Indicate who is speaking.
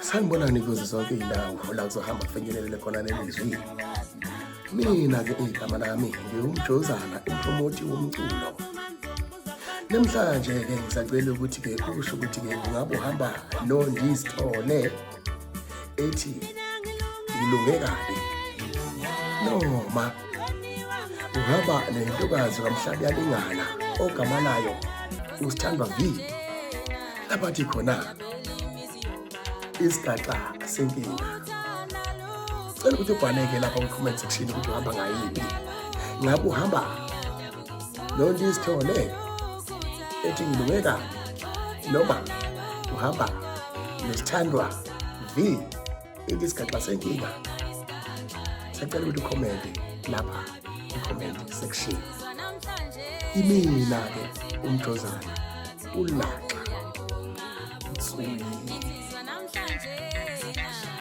Speaker 1: Sanibonani kuzo zonke iy'ndawo la kuzohamba kufinyelelele khona leli zwi. Mina-ke igama lami ngiwumjozana umpromoti womculo. Namhlanje-ke ngisacela ukuthi-ke usho ukuthi-ke ungabe uhamba noNdisithole ethi ngilunge kabi noma uhamba nentokazi kaMhlabuyalingana ogama layo uSithandwa V labathi khona isigaxa senkinga. Cela ukuthi ubhaleke lapha kwi-comment section ukuthi uhamba ngayiphi. Ngabe uhamba noNdisithole ethi ngilunge kabi noma uhamba nesithandwa V ethi isigaxa senkinga. Sacela ukuthi ukhomente lapha kwi-comment section. Imina-ke umjozana ulaxa Nswini.